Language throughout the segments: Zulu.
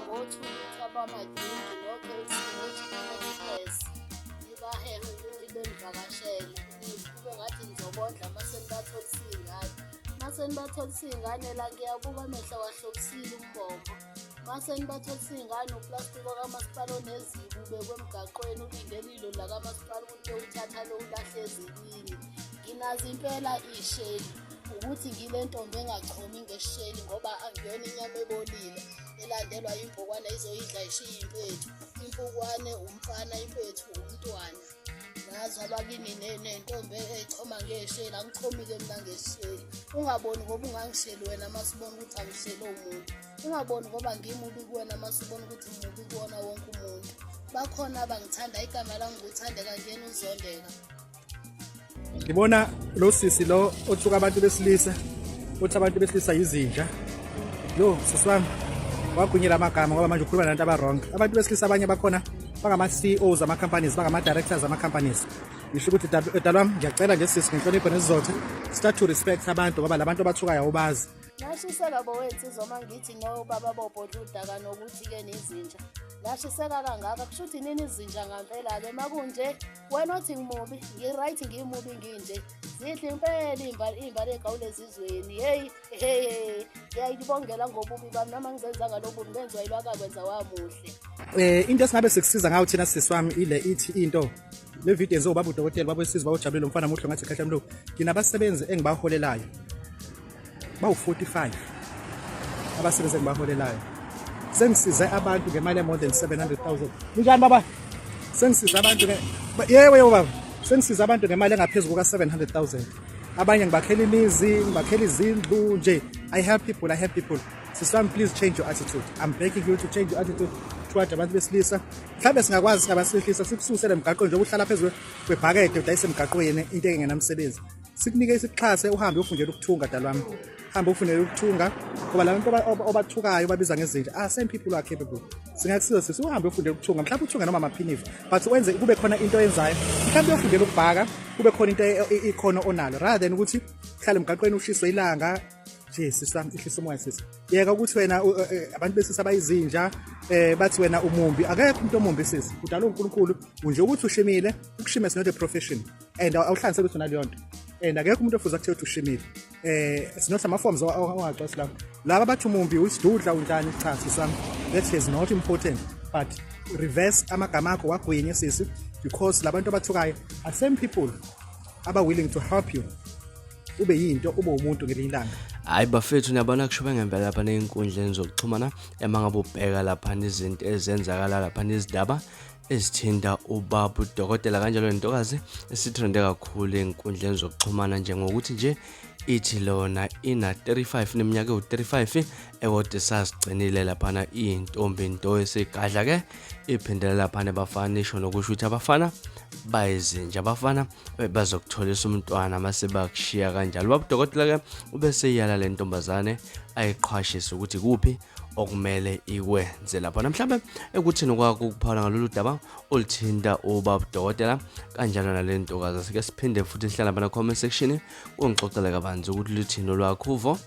Ngothulutha bama-drink no-KFC no-Chicken Express, nibahehe ukuthi benivakashele, kube ngathi nizobondla mase nibatholisa iy'ngane. Mase nibatholisa iy'ngane la, ngiyabuka amehlo awahlobisile umbombo. Mase nibatholisa iy'ngane uplastiki wakamasipala onezibi ubekwe emgaqweni, ulinde lilo lakamasipala ukuthi bewuthatha lowulahle ezibini. Nginazo impela iy'sheli, ukuthi ngile ntombi engachomi ngesisheli, ngoba angiyona inyama ebolile elandelwa imbokwane izoyidla ishiye impethu. Impukwane umfana, impethu umntwana. Nazo abakini nentombi echoma ngesheli. Angichomi-ke mina ngesisheli. Ungaboni ngoba ungangisheli wena masubona ukuthi angisheli umuntu. Ungaboni ngoba ngimubi kuwena masubona ukuthi mubi kuwona wonke umuntu. Bakhona abangithanda, igama lami nguthandeka, ngiyena uzondeka. Ngibona lo sisi lo othuka abantu besilisa, uthi abantu besilisa yizinja. Yo, sisi wami, wagwinyela amagama ngoba manje ukhuluma nabantu aba-wrong. Abantu besilisa abanye bakhona bangama-CEOs ama-companies, bangama-directors ama-companies. Ngisho ukuthi, dala wami, ngiyacela nje sisi, ngenhlonipho nesizotha, start to respect abantu, ngoba labantu abathukayo awubazi. Nashiseka bowensizwa uma ngithi nobaba bobhodla udaka nokuthi-ke nizinja. Nashiseka kangaka, kusho ukuthi nini izinja ngampela-ke makunje. Wena othi ngimubi, ngi-right, ngimubi nginje. Zidla impela iy'mbali ey'gawula ezizweni. Heyi, hey, ngiyayibongela ngobubi bami, noma ngizenzanga lo bubi, ngenziwa yilwakakwenza wamuhle. Into esingabe sikusiza ngayo thina, sisi wami, ile ithi into le video yenziwe ubaba udokotela, baba wesizwe, bawujabulile umfana muhle ngathi khahla mlungu. Nginabasebenzi engibaholelayo bawu-45, abasebenzi engibaholelayo. Sengisize abantu ngemali more than 700,000. Ninjani baba? Sengisize abantu, yebo yebo baba, sengisize abantu ngemali engaphezulu kuka-700,000. Abanye ngibakhela imizi, ngibakhela izindlu nje. I help people, I help people. Sisi wami, please change your attitude. I'm begging you to change your attitude toward abantu besilisa. Mhlawumbe singakwazi singabasilisa sikususe le mgaqweni njengoba uhlala phezulu kwebhakede udayise emgaqweni into engenamsebenzi. Sikunike, sikuxhase, uhambe uyofundela ukuthunga, dala wami, hambe ufundele ukuthunga, ngoba la bantu obathukayo babiza ngezinja ah same people are capable. Singakusiza sisi, uhambe ufundele ukuthunga, mhlawumbe uthunga noma amaphinifa, but wenze kube khona into oyenzayo. Mhlawumbe uyofundela ukubhaka, kube khona into ikhono onalo, rather than ukuthi uhlale emgaqweni ushiswe ilanga nje. Sisi wami, ihlisa umoya sisi. Yeka ukuthi wena abantu besisi abayizinja, bathi wena umumbi. Akekho umuntu omumbi sisi, udala uNkulunkulu unje. Ukuthi ushimile, ukushima is not a profession and awuhlanganisele ukuthi unaleyo nto, and akekho umuntu ofuza kuthiwa ukuthi ushimile. It's not ama-forms ongagcwasi lapho laba bathi umumbi, uyisidudla, unjani. Cha sisi wami, that is not important, but reverse amagama akho, wagwinye sisi, because labantu abathukayo are same people aba willing to help you ube yinto, ube umuntu ngelinye ilanga. Hayi bafethu, niyabona kushobe ngempela lapha ey'nkundleni zokuxhumana. Ema ngabe ubheka laphana izinto ezenzakala laphana, izindaba ezithinta ubaba udokotela kanjalo nentokazi esithrende kakhulu ey'nkundleni zokuxhumana, njengokuthi nje ithi lona ina 35, neminyaka ewu-35, ekodwa isazigcinile laphana iyintombi nto, esigadla ke iphindela laphana ebafana, isho nokusho ukuthi abafana bayizinja, abafana bazokutholisa umntwana mase bakushiya kanjalo. Baba udokotela ke ubeseyala le ntombazane, ayiqhwashise ukuthi kuphi okumele ikwenze lapha. Namhlanje ekuthini kwakho ukuphawula ngalolu daba oluthinta ubaba udokotela kanjalo nale ntokazi? Sike siphinde futhi sihlala bana comment section, ungixoxele kabanzi ukuthi luthini olwakho uvo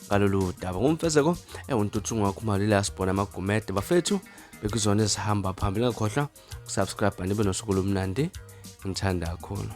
ngalolu daba. Ngumfezeko ewuntuthu ngakhumalo ila sibona amagumede bafethu, bekuzona ezihamba phambili. Ngakhohlwa ukusubscribe, nibe nosuku olumnandi, ngithanda kakhulu.